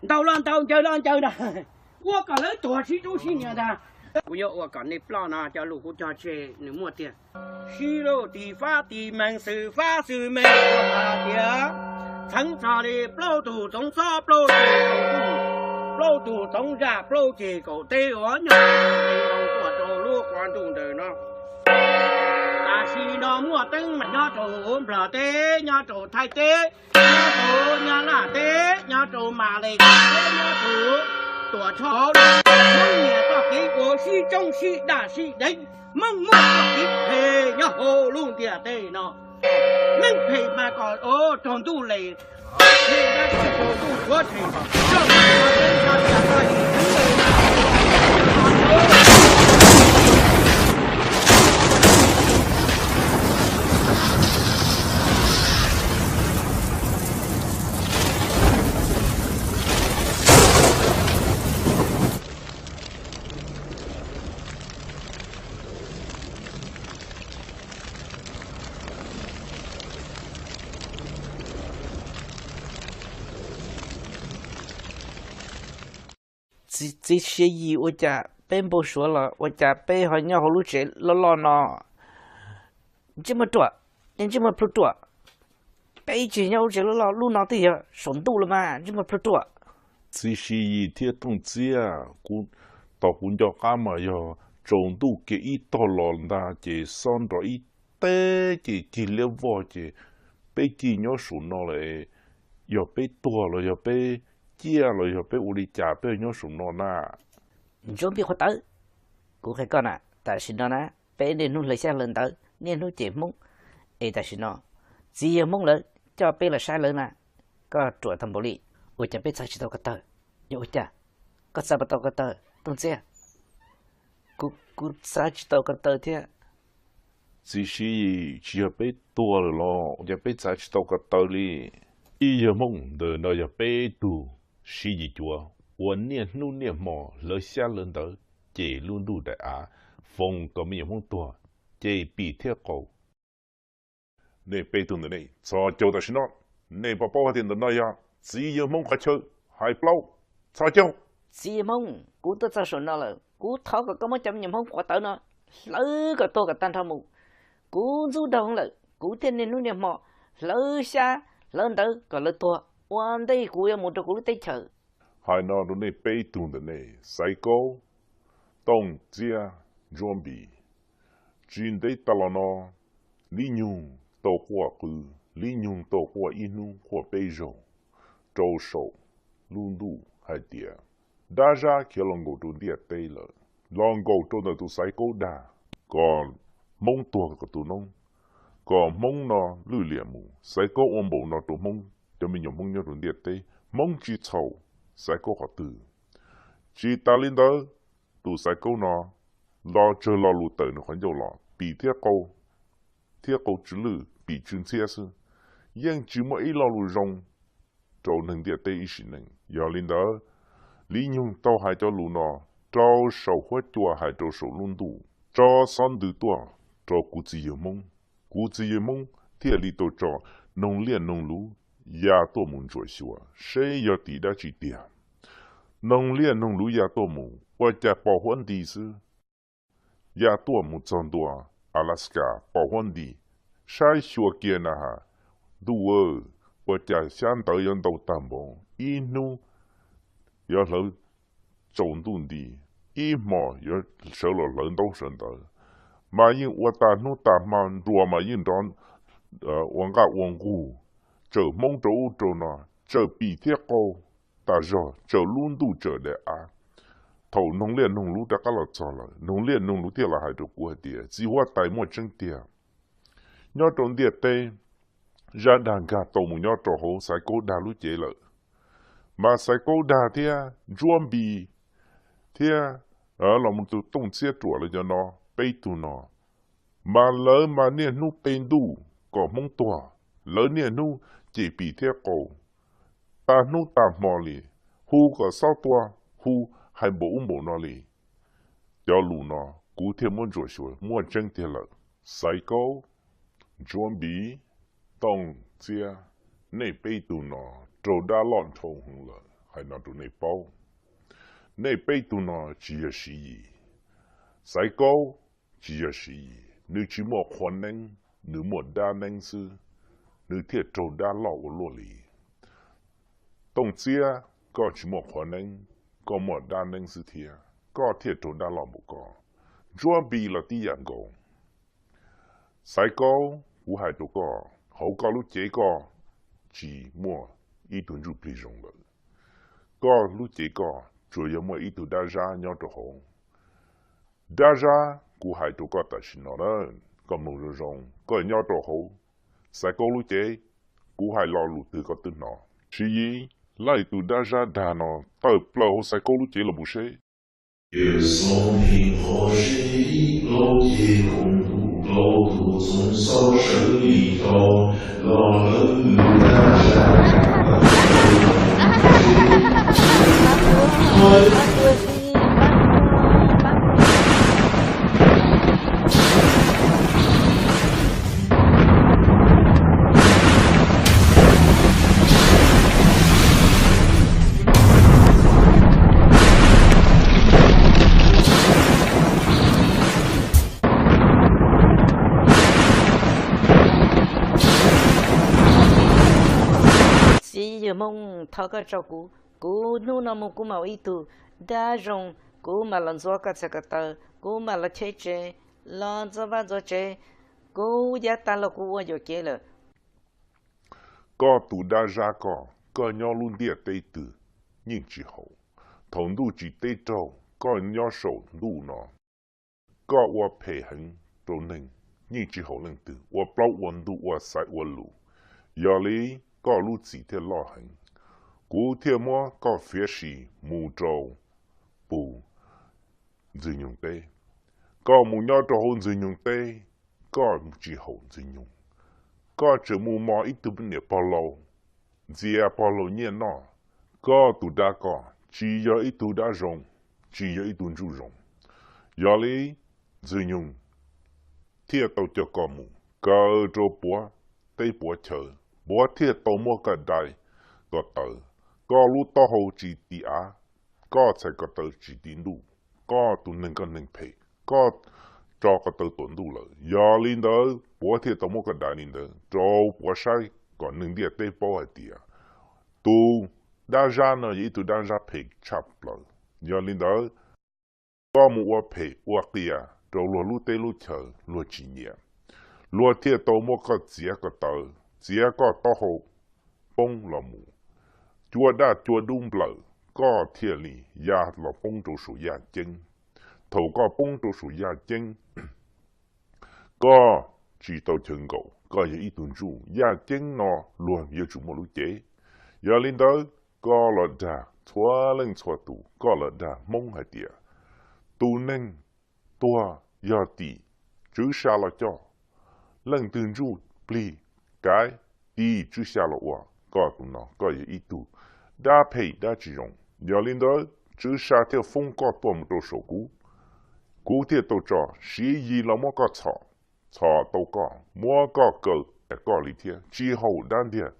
Ntaus los ntaus, ncaws los ncaws na, ua kom lawv tuag sib tub sib nias ntag. Kuv yuav ua kom nej ploj no, cov lus kuv cog tseg nws muaj tiag. Sib luj tis fab tis mees, xwm fab xwm mees, ua hais tias txheev txog li plaub tug txoov xob, plaub tug txoov tub, plaub tug txoov zaj, plaub ceg kaum teb uas nyob tuaj rau lub qhov ntuj ntawm no. Tam sim no muaj teeb meem nyob rau Nplog teb, nyob rau Thaib teb, nyob rau Nyab Laj teb, nyob rau Malay teb, nyob rau Tuam Tshoj, Hmoob niam txoj kev ua sib tsoob sib daj sib deev, Hmoob muaj txoj kev phem nyob hauv lub ntiaj teb no. Neeg phem mas kom raug ntuj les, phem mas kom raug ntuj suav tshem. Txiv, txiv Siav Yim, ua cas peb npau suav los ua cas peb ho nyob hauv lub tsev loj loj no? Ntsej muag ruam, ntsej muag plhu ruam. Peb tsis nyob lub tsev loj loj, lub no twb yog saum ntuj los mas, ntsej muag plhu ruam. Txiv Siav Yim thiab Tooj Txiab, kuv, thaum kuv nco qab mas yog tsaus ntuj kiag ib tog los ntag ces xob nrov ib teg ces cig liab vog ces peb cig nyob saum no lawm. Yog peb tuag los yog peb ciaj los yog peb ua li cas peb nyob saum no na? Ntsuab Npis Qhuav Tawv, kuv qhia koj na, tam sim no na, peb niaj hnub hlawv xyab hlawv ntawv, niaj hnub cem Hmoob, es tam sim no txiv yawg Hmoob lawv coj peb los saib lawv na, koj ruam tag npaum li, ua cas peb txav tsis tau ko taw? Yog ua cas koj txav puas tau ko taw, Tooj Txiab? Kuv, kuv txav tsis tau ko taw thiab. Txiv Siav Yim, tsis yog peb tuag lawm los ua cas peb txav tsis tau ko taw li? Txiv yawg Hmoob, ntawm no yog peb tug Siav Yim Cuav uas niaj hnub niaj hmo hlawv xyab hlawv ntawv cem lub ntuj daim av, foom kom me nyuam Hmoob tuag, cem Pim thiab Qau. Nej peb tug ntawm nej txhos caug tam sim no, nej puas paub hais tias ntawm no yog txiv yawg Hmoob qhov chaw? Hais plaub, txhos caug. Txiv yawg Hmoob, kuv tuaj txog saum no lawm, kuv thov kom koj muab cov me nyuam Hmoob Qhuav Tawv no hlawv kom tuag kom tag nrho mus. Kuv ntxub dhau lawm, kuv thiaj niaj hnub niaj hmo hlawv xyab hlawv ntawv kom lawv tuag ua ntej kuv yuav mus rau kuv lub teb chaws. Hais no rau nej peb tug ntawm nej, Xaiv Kaub, Tooj Txiab, Ntsuab Npis, tsis ntev tas los no Lib Nyug tau quaj qw, Lib Nyug tau quaj ib hnub quaj peb zaug rau saum lub ntuj hais tias dab zab khiav los nkaum rau ntiaj teb lawm, los nkaum rau ntawm tus Xaiv Kaub dag, kom Hmoob tuag kom tu noob, kom Hmoob no lwj liam mus. Xaiv Kaub ua npaum no rau Hmoob, cov me nyuam Hmoob nyob rau ntiaj teb, Hmoob tsis txhaum Xaiv Kaub qhov twg. Tsis tas li ntawd, tus Xaiv Kaub no los tsawg lo lus tawm nws qhov ncauj los, Pim thiab Qau, thiab Qau tsw lwj, Pim tsw ntxhiab xwb, yeej tsis muaj ib lo lus zoo rau neeg ntiaj teb ib sim neej. Yog li ntawd, Lib Nyug tau hais cov lus no rau saum huab cua, hais rau saum lub ntuj, tso xov ntws tuaj rau kuv txiv yawg Hmoob. Kuv txiv yawg Hmoob thiaj li tau tso noog liaj noog luv ya tuaj mus ntsuam xyuas seb yog tim dab tsi tiag. Noog liaj noog luv ya tuaj mus ua cas pom huab nti xwb. Ya tuaj mus txog ntua Alaska pom huab nti, saib xyuas kiag na has, ntuj aw, ua cas xyab ntawv yuav ntau tag npaum, ib hnub yuav hlawv tsaus ntuj nti, ib hmos yuav sawv los hlawv ntaub sawv ntawv, mas yeej ua tag hnub tag hmo, nruas mas yeej nrov ua nqaj ua nqug, tsawm Hmoob rau ub rau no, tsawm Pim thiab Qau, tas zog tsawm lub ntuj tsawm daim av. Thaum noog liaj noog luv rov qab los txog lawm, noog liaj noog luv thiaj los hais rau kuv hais tias txiv huab tais, muaj tseeb tiag, nyob rau ntiaj teb zaj dag nkag tau mus nyob rau hauv Xaiv Kaub dag lub cev lawm. Mas Xaiv Kaub dag thiab Ntsuab Npis thiab los mus tus Tooj Txiab Ruam lawv cov no, peb tug no, mas lawv mas niaj hnub pe ntuj kom Hmoob tuag, lawv niaj hnub cem Pim thiab Qau tag hnub tag hmo li, hu kom xob tua, hu hais npaum ub npaum no li. Cov lus no kuv thiaj muab ntsuam xyuas muaj tseeb tiag lawm. Xaiv Kaub, Ntsuab Npis, Tooj Txiab, nej peb tug no raug dab loj dhau heev lawm. hais no rau nej paub. Nej peb tug no tsis yog Siv Yis, Xaiv Kaub tsis yog Siv Yis, nws tsis muaj qhua neeb, nws muaj dab neeb xwb, nws thiaj raug dab loj ua luaj li. Tooj Txiab, koj tsis muaj qhua neeb, koj muaj dab neeb xwb thiab, koj thiaj raug dab loj npaum koj. Ntsuab Npis los tib yam nkaus. Xaiv Kaub, kuv hais rau koj, hauv koj lub cev koj tsis muaj ib tug ntsuj plig zoo lawm. Koj lub cev koj tsuas yog muaj ib tug dab zab nyob rau hauv. Dab zab, kuv hais rau koj tam sim no na, koj mloog zoo zoo, koj nyob rau hauv. Xaiv Kaub lub cev, kuv hais lo lus twg koj twb hnov. Siv Yis, laj tus dab zab dag no tawm plaws hauv Xaiv Kaub lub cev los mus seb. Txiv yawg Hmoob, thov koj tso kuv, kuv hnub no mus kuv mam ua ib tug dab zoo, kuv mam los ntxuav koj txhais ko taw, kuv mam los cheb tsev, los ntxuav vaj ntxuav tsev, kuv yav tas los kuv ua yuam kev lawm. Koj tus dab zab koj, koj nyob lub ntiaj teb twg yeej tsis haum. Thaum ntuj tsim teb raug koj nyob saum ntuj no, koj ua phem heev rau neeg, yeej tsis haum leej twg, ua plaub ua ntug, ua xaiv ua lus. Yog li koj lub txim thiaj loj heev. Kuv thiaj muab koj fiav sim mus rau pug Ntxwg Nyoog teb. Koj mus nyob rau hauv Ntxwg Nyoog teb, koj tsis haum Ntxwg Nyoog. Koj tseem mus mos ib tug niam pog laus, ntxias pog laus nyiaj noj. Koj tus dab koj tsis yog ib tug dab zoo, tsis yog ib tug ntsuj zoo. Yog li Ntxwg Nyoog thiaj tau coj koj mus kaw rau puav teb puav chaw, puav thiaj tau muab koj dai ko taw. Koj lub taub hau tsis ti av, koj txhais ko taw tsis ti ntuj, koj tus neeg koj neeg phem, koj tso ko taw tuam ntuj lawm. Yog li ntawd puav thiaj tau muab koj dai li ntawd rau puav saib kom neeg ntiaj teb paub hais tias tus dab zab no yog ib tug dab zab phem tshaj plaws. Yog li ntawd, koj mus ua phem ua qias rau luag lub teb lub chaw luag tsis nyiam, luag thiaj tau muab koj txiav ko taw, txiav koj taub hau poob los mus. Cua daj cua dub nplawm, koj thiaj li ya los poob rau saum yaj ceeb. Thaum koj poob rau saum yaj ceeb, koj tsis tau chaw nkaum, koj yog ib tug ntsuj, yaj ceeb no luag yuav tsum muaj lub cev. Yog li ntawd, koj los dag txhua leej txhua tus, koj los dag Hmoob hais tias tus neeg tuag yog tim Tswv Xya los coj, leej twg ntsuj plig kav tim Tswv Xya los ua. Koj tus no koj yog ib tug dab phem dab tsis zoo. Yog li ntawd, Tswv Xya thiaj foob koj tuaj mus rau saum kuv, kuv thiaj tau tso Siv Yis los muab koj txhom, txhom tau koj, muab koj kaw tas koj li thiab, tsis haum dab ntiag.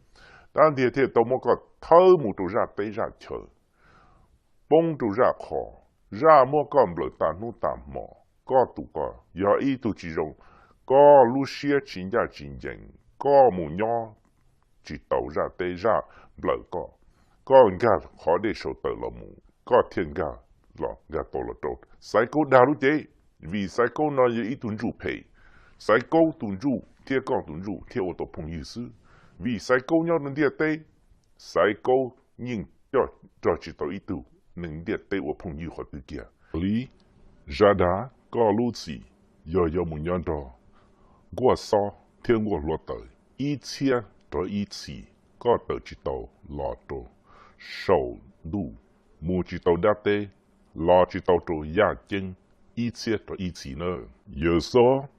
Dab ntiag thiaj tau muab koj thawb mus rau zaj teb zaj chaw, poob rau zaj qhov, zaj muab koj nplawm tas hnub tas hmo. Koj tus koj yog ib tug tsis zoo, koj lub siab tsis ncaj tsis ncees, koj mus nyob tsis tau zaj teb zaj nplawm koj, koj nkag qhov dej saum tawm los mus, koj thiaj nkag los nkag tau los rau Xaiv Kaub dag lub cev. Vim Xaiv Kaub no yog ib tug ntsuj phem, Xaiv Kaub tus ntsuj thiab koj tus ntsuj thiaj ua tau phooj ywg xwb. Vim Xaiv Kaub nyob rau ntiaj teb, Xaiv Kaub yeej coj rog tsis tau ib tug neeg ntiaj teb ua phooj ywg qhov twg kiag li. Zaj dag, koj lub txim yog yuav mus nyob nrog Nkuaj Xob thiab Nkuaj Hluav Taws ib txhiab rov ib txhis, koj tawm tsis tau los rau saum ntuj, mus tsis tau dab teb, los tsis tau rau yaj ceeb ib txhiab rov ib txhis na. Yawg Xob,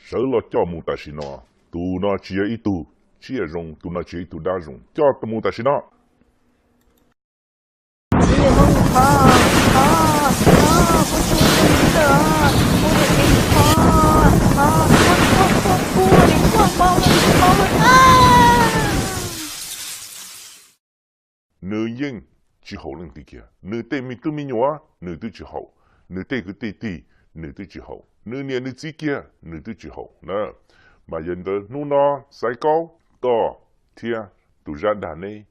sawv los coj mus tam sim no. Tus no tsis yog ib tug tsiaj zoo, tus no tsis yog ib tug dab zoo, coj mus tam sim no. Nws yeej tsis haum leej twg kiag. Nws tej me tub me nyuam nws twb tsis haum, nws tej kwv tej tij nws twb tsis haum, nws niam nws txiv kiag nws twb tsis haum na. Mas yog li ntawd hnub no Xaiv Kaub, koj thiab tus Zab Dag neb,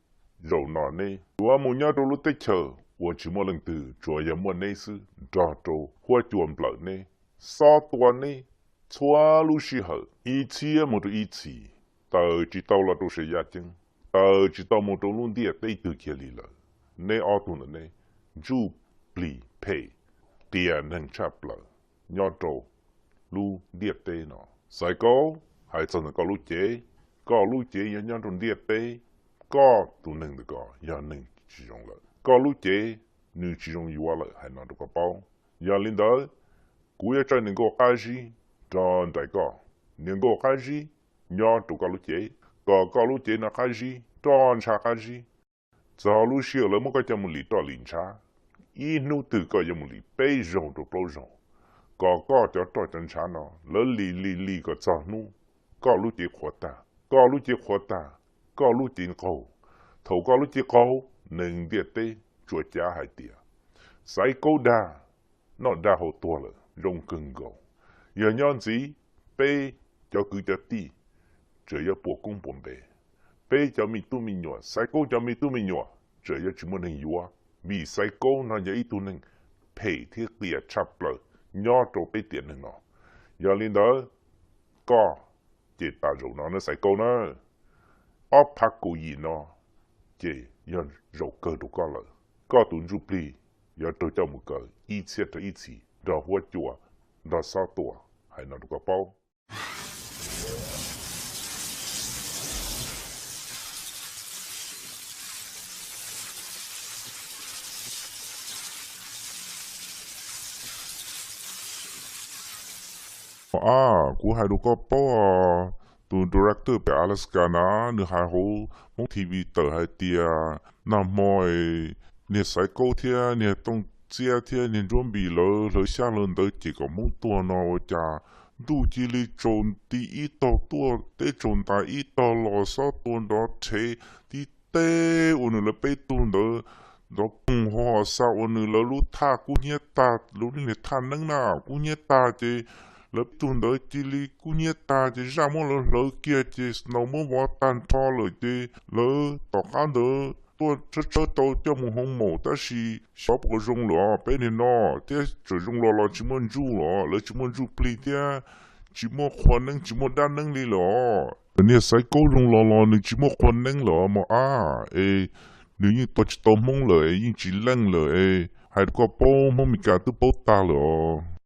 zaum no neb yuav mus nyob rau lub teb chaws uas tsis muaj leej twg, tsuas yog muaj neb xwb nrog rau huab cua nplawm neb, xob tua neb txhua lub sij hawm ib txhiab mus rau ib txhis, tawm tsis tau los rau Sav Yaj Ceeb, tawm tsis tau mus rau lub ntiaj teb twg kiag li lawm. Neb ob tug ntawm neb ntsuj plig phem tiam neeg tshaj plaws nyob rau lub ntiaj teb no. Xaiv Kaub, hais txog ntawm koj lub cev, koj lub cev yog nyob rau ntiaj teb, koj tus neeg ntawm ko yog neeg tsis zoo lawm, koj lub cev nws tsis zoo yuav lawm, hais no rau koj paub. Yog li ntawd, kuv yuav tso niam nkauj qab zib rau nraim koj, niam nkauj qab zib nyob rau koj lub cev, kom koj lub cev no qab zib roj ntsha qab zib. Txog lub sij hawm lawv muab koj coj mus lim roj lim ntshav, ib hnub twg koj yuav mus lim peb zaug rau plaub zaug, kom koj cov roj cov ntshav no lawv lim lim lim kom txog hnub koj lub cev qhuav tag, koj lub cev qhuav tag, koj lub cev qaug. Thaum koj lub cev qaug, neeg ntiaj teb tsuas cav hais tias Xaiv Kaub dag, noj dag haus tuag lawm zoo kawg nkaus. Yog nyob ntxiv, peb cov kwv cov tij tseem yuav puas koob puas npe, peb cov me tub me nyuam, Xaiv Kaub cov me tub me nyuam tseem yuav tsis muaj neeg yuav, vim Xaiv Kaub no yog ib tug neeg phem thiab qias tshaj plaws nyob rau peb tiam neeg no. Yog li ntawd, koj ces tas zaum no na Xaiv Kaub na, ob phav kaum yim no ces yog zaum kawg rau koj lawm. Koj tus ntsuj plig yuav raug coj mus kaw ib txhiab rau ib txhis nrog huab cua, nrog xob tua, hais no rau koj paub. Ab, kuv hais rau koj paub, tus director pem Alaska na, nws hais hauv Hmoob T V tawm hais tias nag hmo niag Xaiv Kaub thiab niag Tooj Txiab thiab niag Nruab Npis lawv hlawv xyab hlawv ntawv ces kom Hmoob tuag no ua cas ntuj cia li tsaus nti ib tog tuaj, teb tsaus ntais ib tog los xob tua nrov rhev tib teg ua nws lawv peb tug ntawd nrov poog ho xa ua nws lawv lub thaj kub hnyiab tag, lub niag thaj neeb na kub hnyiab tag ces lawv peb tug ntawd cia li kub hnyiab tag ces zaj muab lawv hlawv kiag ces snow muab vov tag nrho lawm ces lawv tom qab ntawd tuaj tshawb tshawb tau coj mus hoo maum tab sis xyov puas zoo lawm os peb niag no, thiab tseem zoo los los tsis muaj ntsuj los, lawv tsis muaj ntsuj plig thiab tsis muaj qhua neeb tsis muaj dab neeb li lawm os. Niag Xaiv Kaub zoo los los nws tsis muaj qhua neeb lawm mos ab, es nws yeej tua tsis tau Hmoob lawm es yeej tsis leej lawm es hais rau koj paub Hmoob Meskas twb paub tag lawm os.